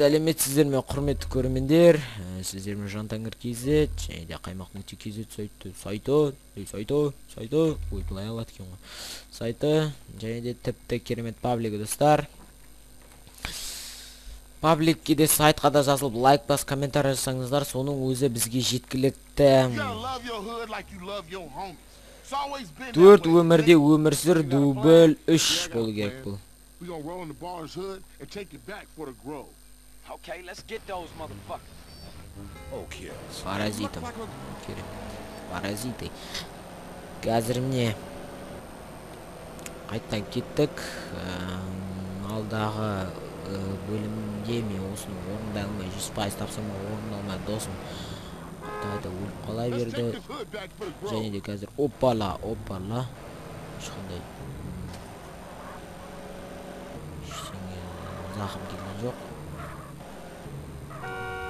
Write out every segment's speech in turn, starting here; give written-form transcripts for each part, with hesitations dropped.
Сәлеметсіздер ме, құрметті көрермендер. Сіздермен Жантәңір KZ және де Қаймақ нүкте KZ сайты, сайты, ой, былай алады екен ғой. Сайты және де тіпті керемет паблигі, достар. Пабликке де, сайтқа да жазылып, лайк бас, комментарий жазсаңыздар, соның өзі бізге жеткілікті. 4 өмірде өмір сүр, дубль 3 болу керек бұл. We gonna roll in the bar's hood and take it back for the grove. Okay, let's get those motherfuckers. Okay. Паразитом. Керемет. Паразиты. Қазір міне қайтадан кеттік. Алдағы бөлімде мен осыны орындай алмай, 100% тапсырма орындалмай, досым қайта өліп қала берді. Және де қазір опала, опала. Ешқандай зақым келген жоқ.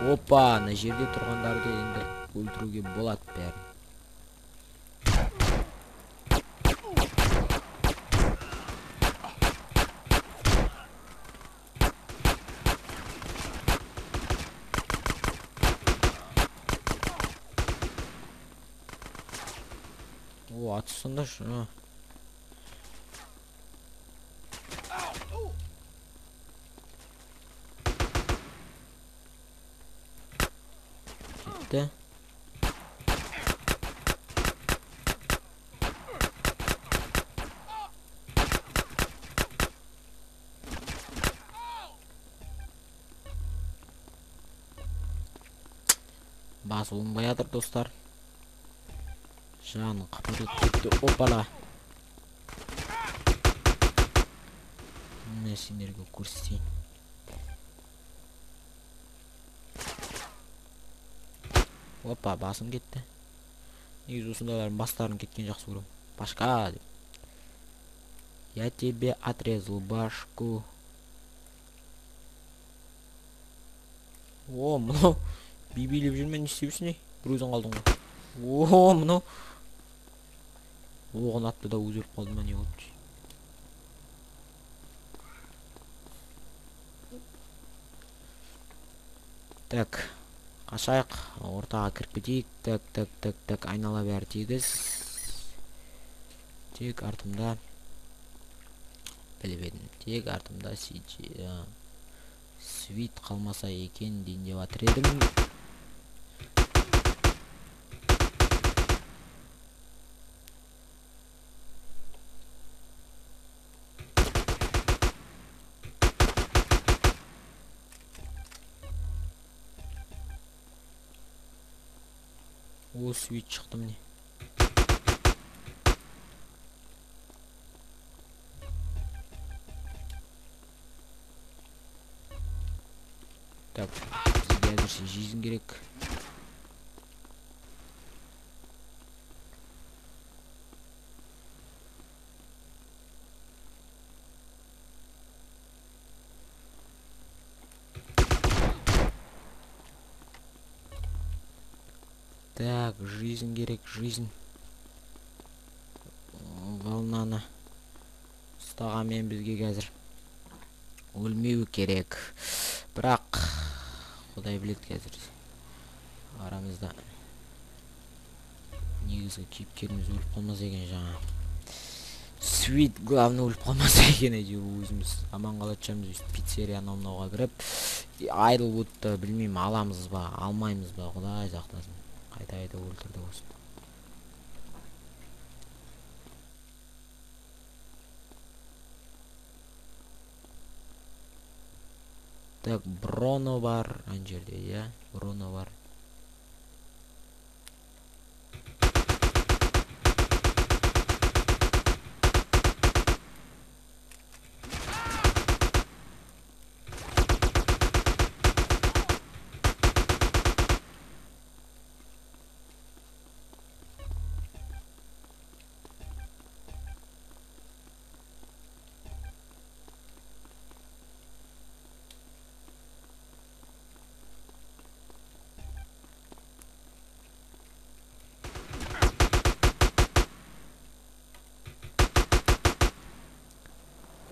Опа, ана жерде тұрғандарды енді өлтіруге болады бәрін. О, атсындаршы. Кетті. Бас оңбай жатыр, достар. Жаным қапырып кетті. Опала. Міне сендерге көрсетейін. Опа, басым кетті. Негізі осындайлардың бастарын кеткен жақсы көремін. Башка деп. Я тебе отрезал башку. О, мынау би билеп жүр ме, не істеп жүрсің, ей? Бір өзің қалдың ғой. О, мынау оғын атты да өзі өліп қалды ма, не болды? Так, қашайық, ортаға кіріп кетейік. Так, так, так, так, айнала бәрі тегіс. Тек артымда біліп едім. Тек артымда свит қалмаса екен дейін деп жатыр едім. О, свит шықты міне. Так, бізге әзірше жизнь керек. Так, жизнь керек, жизнь. Волнаны ұстағанмен бізге қазір өлмеу керек. Бірақ Құдай біледі, қазір арамызда негізгі кейіпкеріміз өліп қалмаса екен жаңа. Свит главный өліп қалмаса екен, әйтеуір өзіміз аман қалатын шығармыз. Өйстіп пиццерия анау мынауға кіріп, Айдлвудты білмеймін аламыз ба, алмаймыз ба, Құдай сақтасын. Қайта-қайта өлтірді осы. Так, Броно бар ана жерде, иә, Броно бар.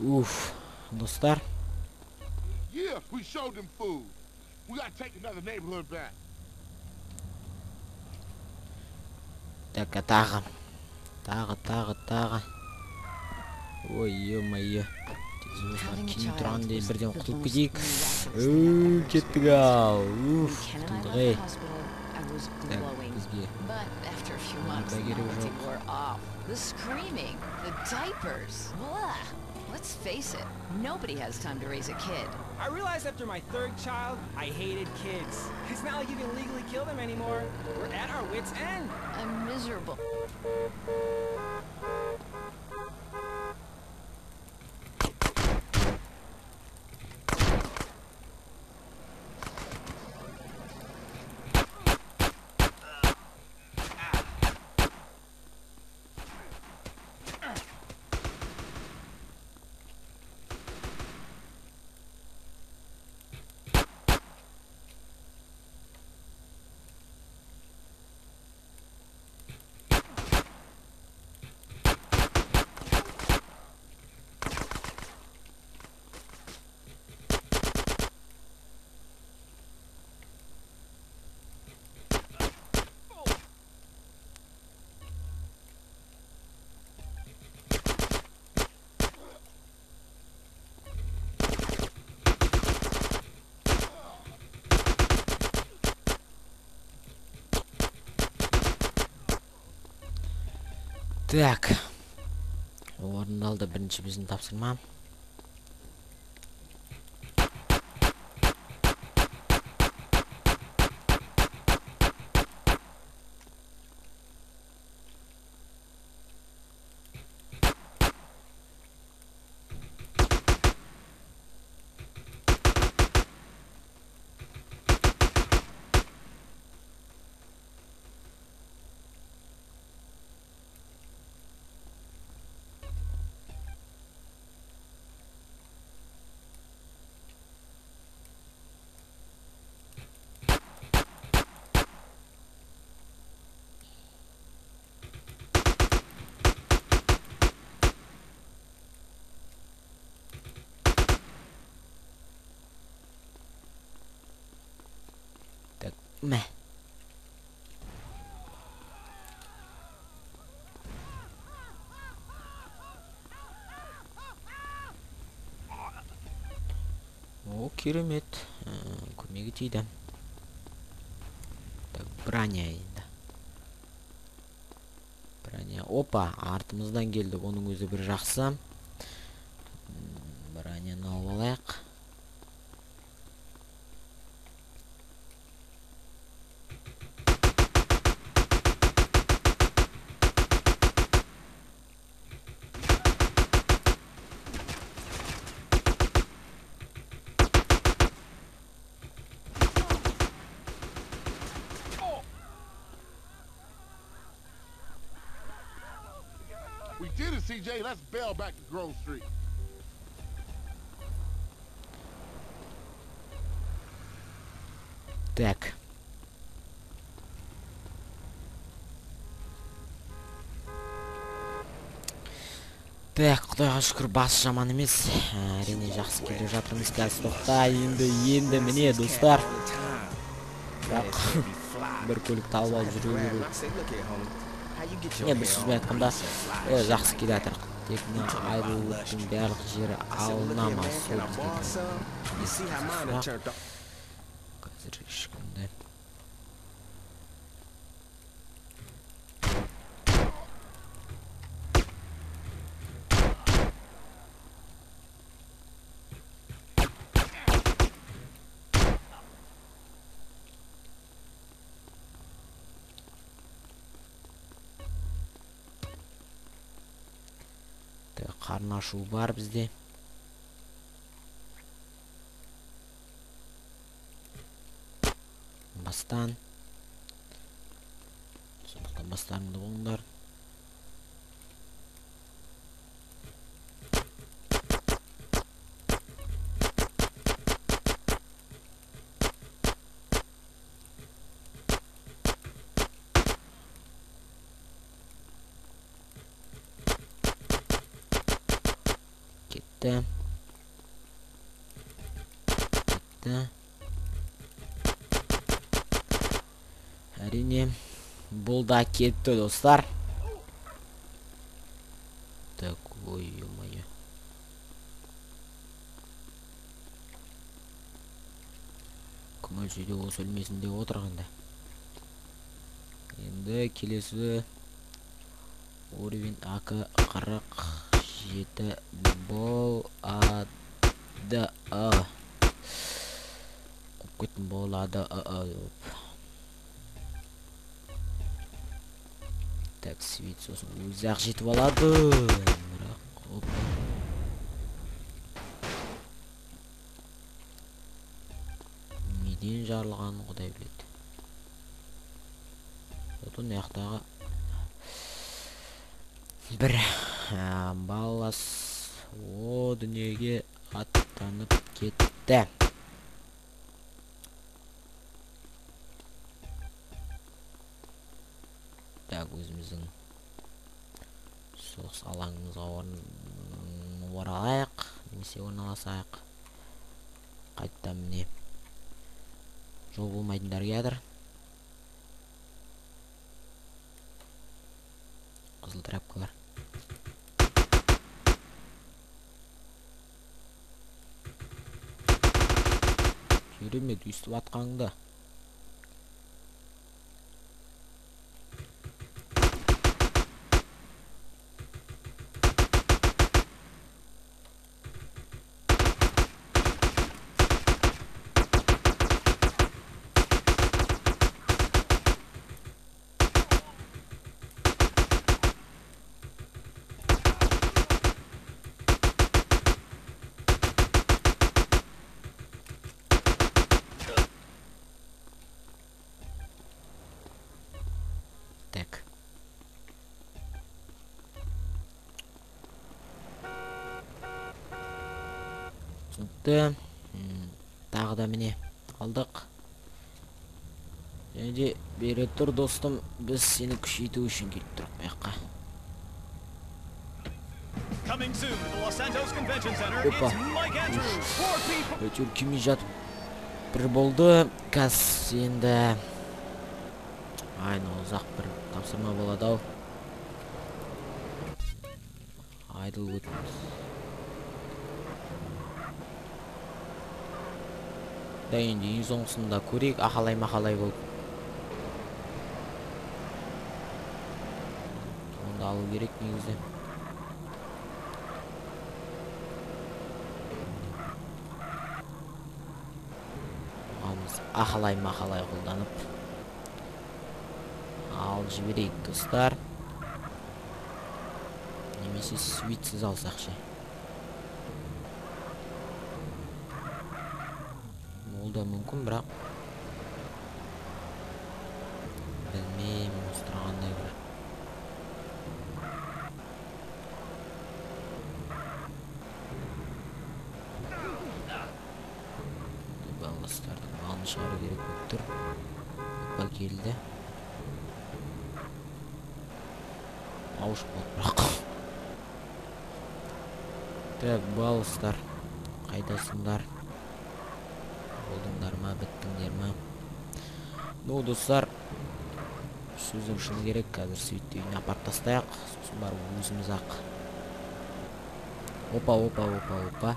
Уф, достар. Yeah, we showed them fools. We gotta take another neighborhood back. Так, тағы. Тағы, тағы, тағы. Ой, ё-моё. Кейін тұрғандай бірден құтылып кетейік. Кеттік ау. Уф, құтылдық ей. Так, бізге мында керек жоқ. Let's face it, nobody has time to raise a kid. I realized after my third child, I hated kids. It's not like you can legally kill them anymore. We're at our wits' end. I'm miserable. Так, орындалды бірінші біздің тапсырма. Мә. О, керемет. Көмегі тиді. Так, броня енді. Броня. Опа, артымыздан келді. Оның өзі бір жақсы. Броняны алып алайық. We did it, CJ. Let's bail back to Grove Street. Так. Так, құдайға шүкір, бас жаман емес. Әрине жақсы келе жатырмыз. Қазір тоқта, енді міне, достар. Бірақ бір көлік тауып алып жүру керек. Не, бір сөзбен айтқанда, жақсы келе жатыр. Тек мына Айдлвудтың барлық жері алына ма, сол бізге сұрақ. Қазір ешкімді. Қарын ашу бар бізде. Бастан. Сондықтан бастарыңды болыңдар. Кетті. Кетті. Әрине, бұл да кетті, достар. Так, ой, ё-моё. Кім өлсе де осы өлмесін деп отырғанда. Енді келесі уровень АК 47 болады. Қуып кеттім, болады. Так, свит сосын өзі ақ жетіп алады. Бірақ оп. Неден жарылғанын құдай біледі. Зато мына жақтағы бір балас о дүниеге аттанып кетті. Так, өзіміздің соғыс алаңымызға оралайық, немесе орналасайық. Қайтадан міне жол болмайтындар келатыр. Қызыл тряпкалар. Керемет, өйстіп атқаныңда. Так. Түсінікті. Тағы да міне алдық. Және де бері тұр, достым, біз сені күшейту үшін келіп тұрық бұл жаққа. Опа. Әйтеуір күймей жатып бір болды. Қазір енді айна ұзақ бір тапсырма болады ау. Айдылвуд. Да енді ең соңғысын да көрейік, ақалай мақалай болып. Оны алу керек негізі. Аламыз, ақалай мақалай қолданып алып жіберейік, достар. Немесе свитсіз алсақ ше. Ол да мүмкін, бірақ білмеймін, осы тұрғандай бір. Балластардың малын шығару керек болып тұр. Опа, келді. Ауышып қалды бірақ. Так, балластар, қайдасыңдар? Болдыңдар ма, біттіңдер ма? Ну, достар, сөздің шыны керек, қазір свитті үйіне апарып тастайық, сосын барып өзіміз ақ. Опа, опа, опа, опа.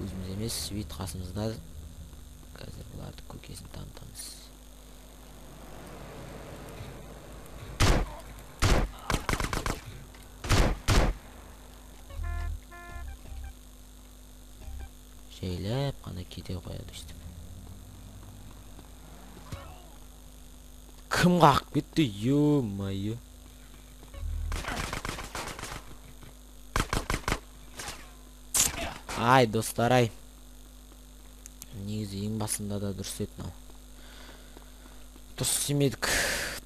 Өзіміз емес, свит қасымызда. Қазір бұларды көкесін танытамыз. Жайлап қана кете қояды өйстіп. Кім қағып кетті? Ё-моё. Ай, достар, ай. Негізі ең басында да дұрыс еді мынау. Дұрыс істемедік.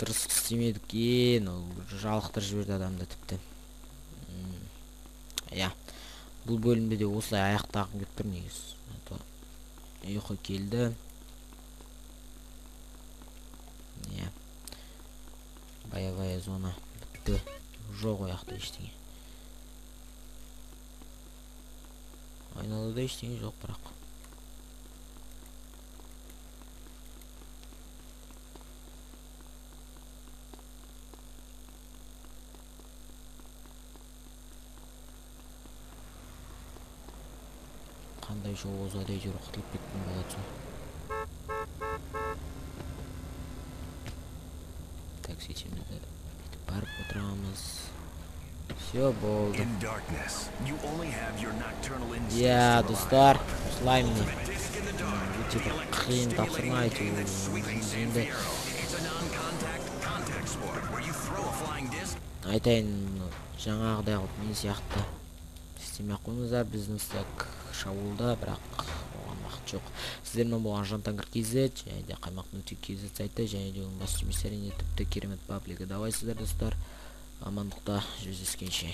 Дұрыс істемедік. Мынау жалықтырып жіберді адамды тіпті. Иә. Бұл бөлімде де осылай аяқтағым келіп тұр негізі. Ұйқы келді. Иә. Боевая зона бітті. Жоқ ол жақта ештеңе. Айналада ештеңе жоқ бірақ. Қандай жол болса да әйтеуір құтылып кеткен болады сол. Так, сөйтеміз де бүйтіп барып отырамыз. Все болды. Иә, достар, осылай міне. Өте бір қиын тапсырма әйтеуір. Енді айтайын, жаңағыдай қылып мен сияқты істемей ақ қойыңыздар. Біздің стек шабуылда, бірақ оған уақыт жоқ. Сіздермен болған Жантаңгір KZ және де Қаймақ нүкте KZ сайты және де оның бас әрине тіпті керемет паблигі. Давай сіздер, достар, амандықта жүздескенше.